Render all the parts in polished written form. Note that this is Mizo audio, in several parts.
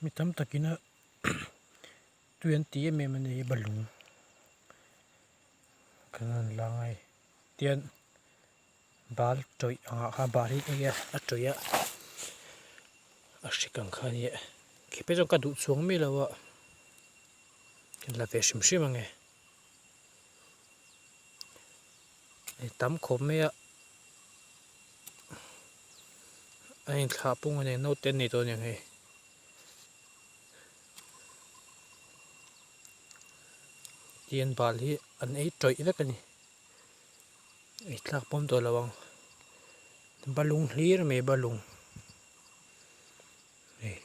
Mi tam takin a tui an ti em em a ni hi balung kan rawn lang a hei tian bal tawih angah khan bal hi enge a tawih a a hrik ang kha a nia khi phei chuan ka duh chuang miah lo a ka la ve hrim hrim ang e hei tam khawp mai a a inthlah pung a ni naute an nei tawh a niang hei. Tian bal hi an ei tawih vek a ni ei tlak pawm tawh lo ang balung hlir mai balung hei.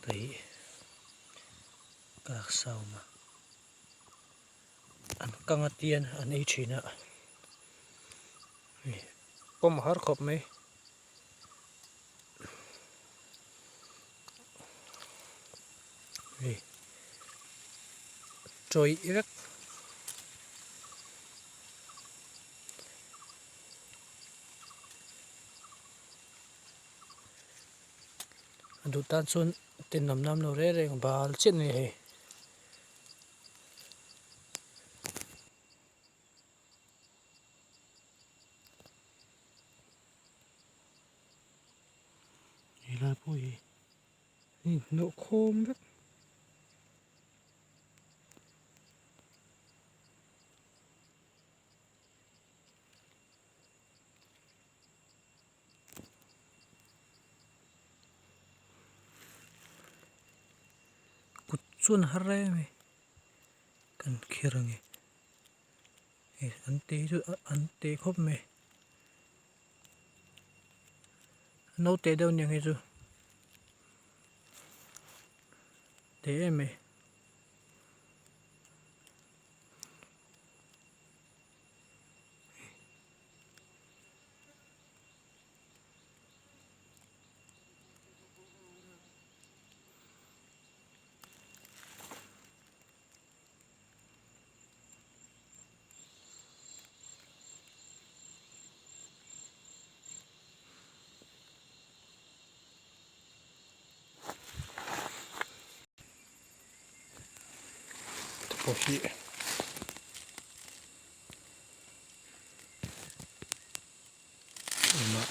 Tei ka laksa awm a an kang a tian an ei thin a hei pawm a har khawp mai hei tawih vek. A duh tan chuan tenawm nam lo reng reng bal chiah a ni hei. Helai pawh hi a inhnawh khawm vek. Kut chuan a har em a kan kher ang e hei an te hi chu an te khawp mai naute deuh aniang hei chu te em mai. Pawh hi awm a.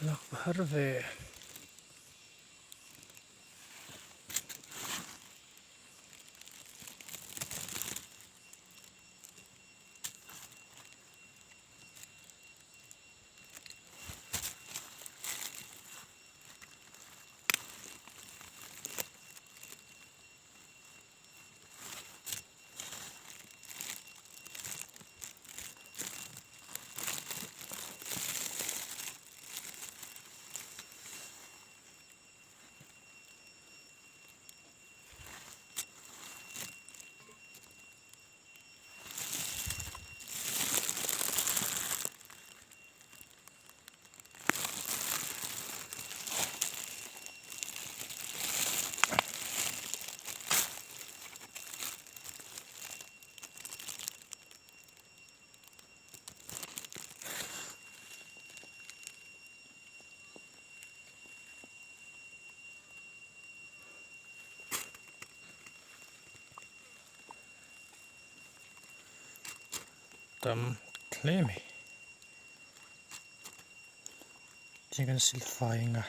Lak har ve. tam hle mai. Tihian kan sil fai ang a.